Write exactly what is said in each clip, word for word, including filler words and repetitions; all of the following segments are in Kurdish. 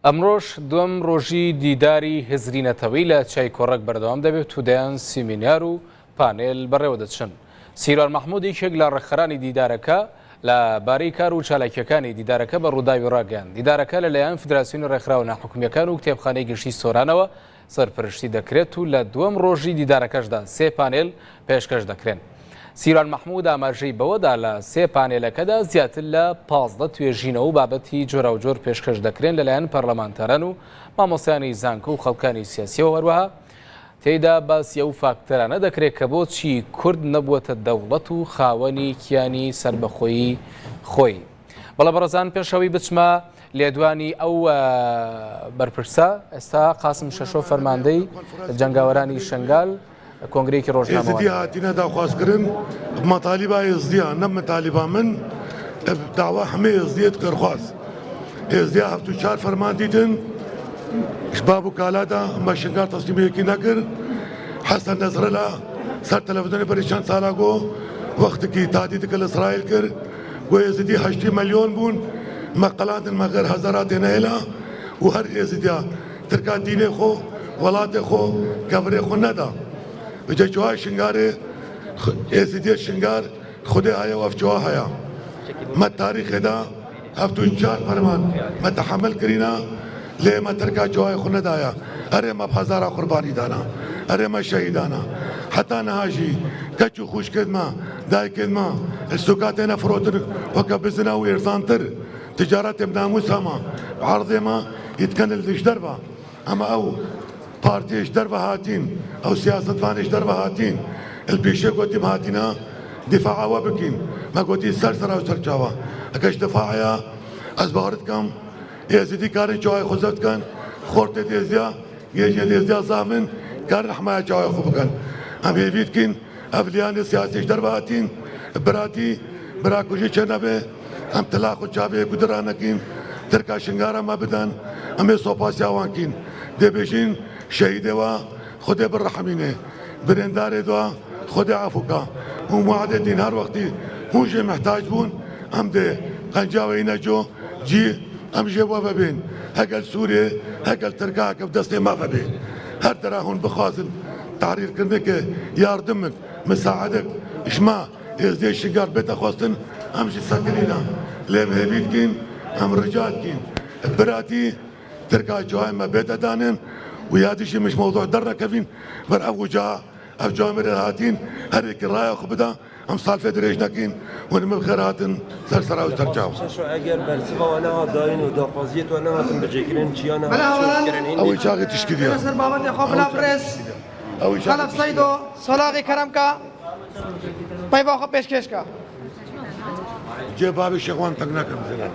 ئەمڕۆش دووەم ڕۆژی دیداری هزری نەتەوەی لە چای کۆڕەک بەردەوام دەبێت و دەیان سیمینار و پانێل بەڕێوە دەچن. سیروان مەحموود یەکێک لە ڕێکخەرانی دیدارەکە لە بارەی کار و چالاکیەکانی دیدارەکە بە ڕووداوی ڕاگەیاند. دیدارەکە لەلایەن فیدراسیۆنی ڕێکخراوە ناحکومیەکانە و کتێبخانەی گشتی سۆرانەوە سەرپەرشتی دەکرێت و لە دووەم ڕۆژی دیدارەکەشدا سێ پانێل پێشکەش دەکرێن. سیروان مەحموود ئاماژەی بەوەدا لە سێ پانێلەکەدا زیاتر لە پازدە توێژینەوە و بابەتی جۆراوجۆر پێشکەش دەکرێن لەلایەن پەرلەمانتاران و مامۆستایانی زانکۆ و خەڵکانی سیاسیەوە، هەروەها تێیدا باسی ئەو فاکتەرانە دەکرێت کە بۆچی کورد نەبووەتە دەوڵەت و خاوەنی کیانی سربەخۆیی خۆی. بەڵێ بەڕێزان، پێشەوەی بچمە لێدوانی ئەو، ئە، بەرپرسە، ئێستا قاسم شەشۆ، فەرماندەی جەنگاوەرانی شنگال، کۆنگرەیەکی ڕۆژنامەوان. Êzidî hatîne daxwazkirin, bi me talîba Êzidiya, ne min talîba min, ev dawa hemê Êzidiyê dikir xwaz. Êzidiya heft û çar ferman dîtin, ji bab û kala de me Şingal teslîmê yekî nekir. Hesen Nesrela ser televîzyonê berî çend sala got, wextekî tadî dike li Îsraîl kir, got Êzidî heştê milyon bûn, me qelandin me xêr hezara têne hêla û her Êzidiya Tirka dînê xwe, welatê xwe, kevirê xwe neda. Vêca çawa Şingarê, Êzidiyê Şingar, Xwedê heye û ev çawa heye. Me tarîxê de heft û çar ferman me tehemil kirîne, lê me Tirka çawayê xwe nedaye. Erê me bi hezara qurbanî dana. Erê me şehîdana. Heta niha jî keç û xwişkêd me, dayikêd me, li sûka têne firotin weke bizina û êrzantir. Ticaretê bi namûsa me, bi erzê me, yê dikin li dijderve. Em ew partiyê ji derve hatîn, ew siyasetvanê ji derve hatîn, li pêşê gotî em hatîne dîfaa we bikîn. Me gotî ser sera û ser çava. Heke ji difaa ya, ez bawer dikim, Êzidî karin çawayê xwe zeft dikin, xortê Êzidiya, gêjê Êzidiya zaf in, karin hemaya çawayê xwe bikin. Em hêvî dikin, Ev liyanê siyasî ji derve hatîn, biratî, birakujî çênebe, em tila xwe çavê yek û di ranekîn, Tirka Şingara me bidin, em ê sopasiya wan kîn. Dê bêjin, şehîdê wa, Xwedê birehemîne. Birîndarê wa, Xwedê efû ka. Hûn wadê dîn her wextî, hûn jê mihtac bûn, em dê qenca we îne co, Cî em jê we ve bên. Hegel Sûriyê, hegel Tirka heke bi destê me ve bê. Her dera hûn bixwazin, tehrîrkirineke yardimek, misaedek, ji me, Êzdiyê Şingar bête xwestin, em jî sekinîne. Lê em hêvî dikin, em rica dikin. Biratî, Tirka cihayê me bête danin û ya dî jî min ji mewzû dernekevin, ber ev uca, ev camêrê hatîn, her yekî raya xwe bida, Em salfê dirêj nekin, hûn min bi xêr hatin ser sera û ser çav. Şeşo, eger bersiva we nehat dayîn û daxwaziyê we nehatin bicêkirin, çiya nehat çêkirin, hîn Ew ê çaxê tişkî diya. Ser babetê xwe bila birêz. Ew ê çaxê Xelef Seydo, Solaxê Keremka, peyva xwe pêşkêş ka. Cê bavê Şêxwan teng nekin bizine.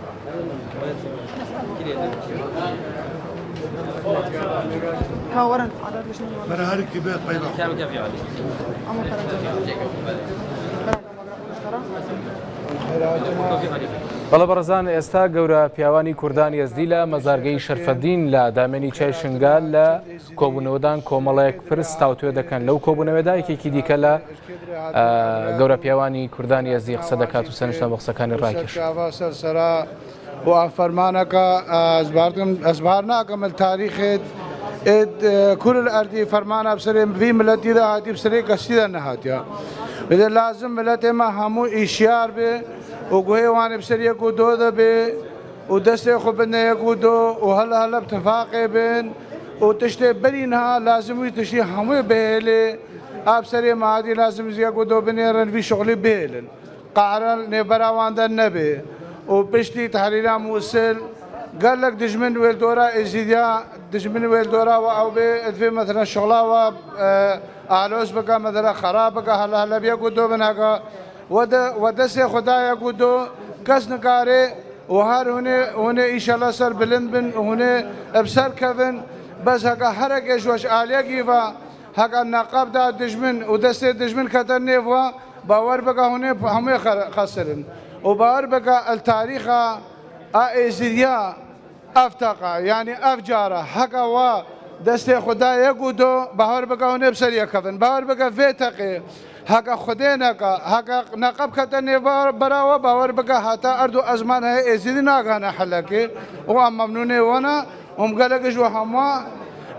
Ka werin, adar diştin werin. Bera her ki be peyva. Ama para. بەڵێ بەڕێزان، ئێستا گەورە پیاوانی کوردانی ئێزدی لە مەزارگەی شەرفەدین لە دامێنی چای شنگال لە کۆبوونەوەدان کۆمەڵێک پرس تاوتوێ دەکەن. لەو کۆبوونەوەدا یەکێکی دیکە لە، ئە، گەورە پیاوانی کوردانی ئێزدی قسە دەکات و سەرنجتان بۆ قسەکانی ڕاکێش. سەرچاوە سەرسەرا و ئەم فەرمانەکە، ئە، ئەزبارتم، ئەزبار ناکەم لە تاریخێت ئێد، ئە، کورل ئەردی فەرمانە بسەرێ وی ملەتی دا هاتی بسەرێ کەسی دا نەهاتیا. بێ لازم ملەتێ مە هەموو ئیشیار بێ و گوهێ وانێ بسەر یەک و دۆ دەبێ و دەستێ خۆ بنە یەک و دۆ و هەلە هەلە بتفاقێ بێن و تشتێ بەرین ها لازم وی تشتی هەمووی بهێلێ. ئاب سەرێ مادی لازم یەک و دۆ بنێرن وی شغلی بهێلن. قەعرە نێبەراوان دەر نەبێ و پشتی تەحریرا مووسل گەلک دژمن وێل دۆرا ئێزیدیا، دژمن وێل دۆرا وە ئەو بێ، ئەدوێ مەتەلەن شغڵا وە، ئە، ئالۆز بکە، مەتەلەن خەراب بکە، هەلە هەلە بێ گوت دۆ بن هەکە وە دە-، وە دەسێ خودایە گوت دۆ کەس نکارێ و هەر هونێ، هونێ ئیشەڵا سەر بلند بن، هونێ ئەبسەر کەڤن، بەس هەکە هەرەکێ ژوەش ئالێگی ڤە، هەکە نەقەبدا دژمن و دەستێ دژمن کەتە نێڤە، باوەر بکە هونێ هەموێ خە-، خەسرن. و باوەر بکە ئەل تاریخە ئا ئێزیدیا ئەف تەقە، یعنی ئەف جارە، هەکە وە دەستێ خودایە گوت دۆ، باوەر بکە هونێ بسەر یەکەڤن. باوەر بکە ڤێ تەقێ، Heke Xwedê neka, heke neqeb kete nêv bera we, bawer bike heta erd û ezman heye Êzidî nagihane helekê û em memnûnê we ne û em gelek ji we hemû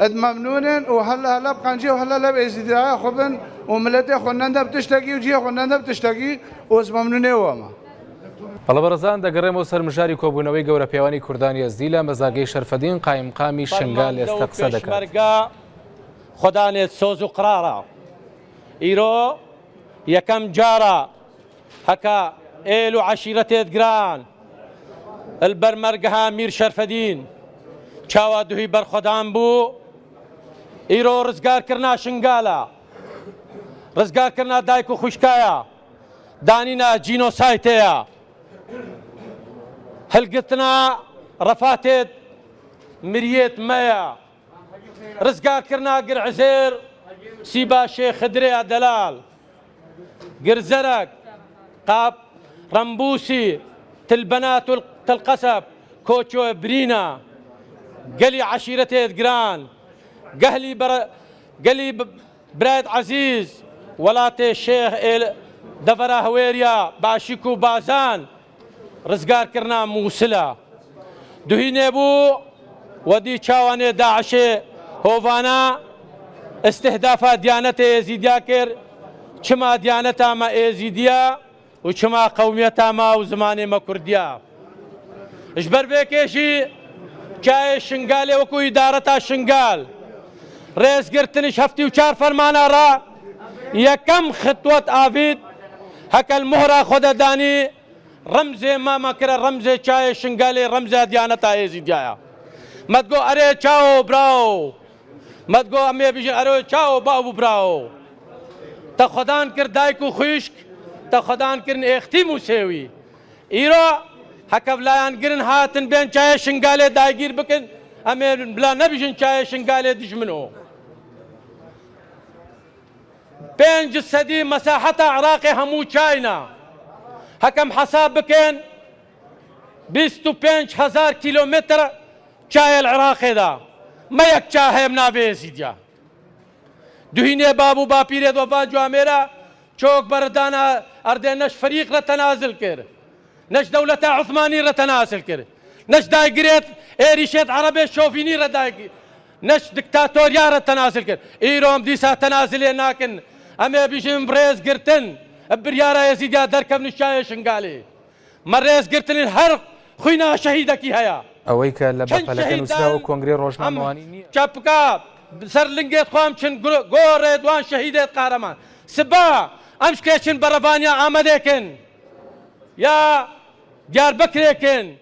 ed memnûn in û helle helle bi qencî û helle helle bi Êzîdiya xwe bin û miletê xwe nende bi tiştekî û cihê xwe nende bi tiştekî û ez memnûnê we me. بەڵێ بەڕێزان، دەگەڕێمەوە سەر مژاری کۆبوونەوەی گەورە پێوانی کوردانی ئەزدی لە مەزاگەی شەرفەدین، قایم قامی شنگال ئێستا قسە دەکات. فەرماندە و پێشمەرگە خودانێت سۆز و قرارە. ئیرۆ یەکەم جارە هەکە ئێل و عەشیرەتێت گران، البەرمەرگەها میر شەرفەدین، چاوا دوهی بەرخۆدان بوو. ئیرۆ ڕزگارکردنا شنگالە، ڕزگارکردنا دایک و خوشکایە، دانینا جینۆسایتەیە، هەلگرتنا ڕەفاتێت مریێت مەیە، ڕزگارکردنا گرعزێر سیبا شێخ خدرێ دەلال، گرزەرەک قاپ ڕەمبووسی تلبەنات و تلقەسەب کۆچۆ برینە، گەلی عەشیرەتێت گران، گەهلی بەرە-، گەلی ب-، برایەت عەزیز، وەڵاتێ شێخ ئێل دەڤەرا هەوێریا باشیک و بازان، ڕزگارکردنا مووسلە. دوهینێ بوو وەدی چاوانێ داعشێ هۆڤانا ئستهدافا دیانەتە ئێزیدیا کرد، چما دیانەتا مە ئێزیدیا و چما قەومیەتا ما و زمانێ مە کوردیا. Ji ber vê kêşî çayê Şingalê wekû îdareta Şingal rêzgirtin ji heftî û çar fermana re yekem xitwet avît, heke li mohra xwe de danî, remzê me me kire remzê çayê Şingalê, remzê diyaneta Êzîdiya ye. Me digot, erê çawo birawo. Me digot, em ê bijin, erê çawo bav û birawo. Te xwedan kir dayik û xwişk, te xwedan kirin êxtîm û sêwî. Îro heke vilayan girin hatin bên çayê Şingalê daygîr bikin, em ê bila nebijin çayê Şingalê dijmin o. Pênc sedî mesaheta Iraqê hemû çayna. Hekem hesab bikin, bîst û pênc hezar kîlometre çayê li Iraqê de. Me yek çay heye bi navê Êzîdiya. Duhînê bab û bapîrê de van camêra çok beridana erdê neş ferîq re tenazil kir. Neş dewleta Osmanî re tenazil kir. Neş daygirêt êrîşêt erebê şovînî re daygir. Neş diktatoriya re tenazil kir. Îro em dîsa tenazilê nakin. Em ê bijin rêz girtin. Bi biryara Êzîdiya derkevin çayê Şingalê. Me rêz girtinên her xwîna şehîdekî heye. ئەوەی کە لە بەپەلەکە نووسراوە کۆنگرەی ڕۆژنامەوانی نییە. Çepika ser lingê xwe em çin gor-، gorê wan şehîdê qehreman. Siba em ji kê çin berevaniya Amedê kin. Ya Diyarbekirê kin.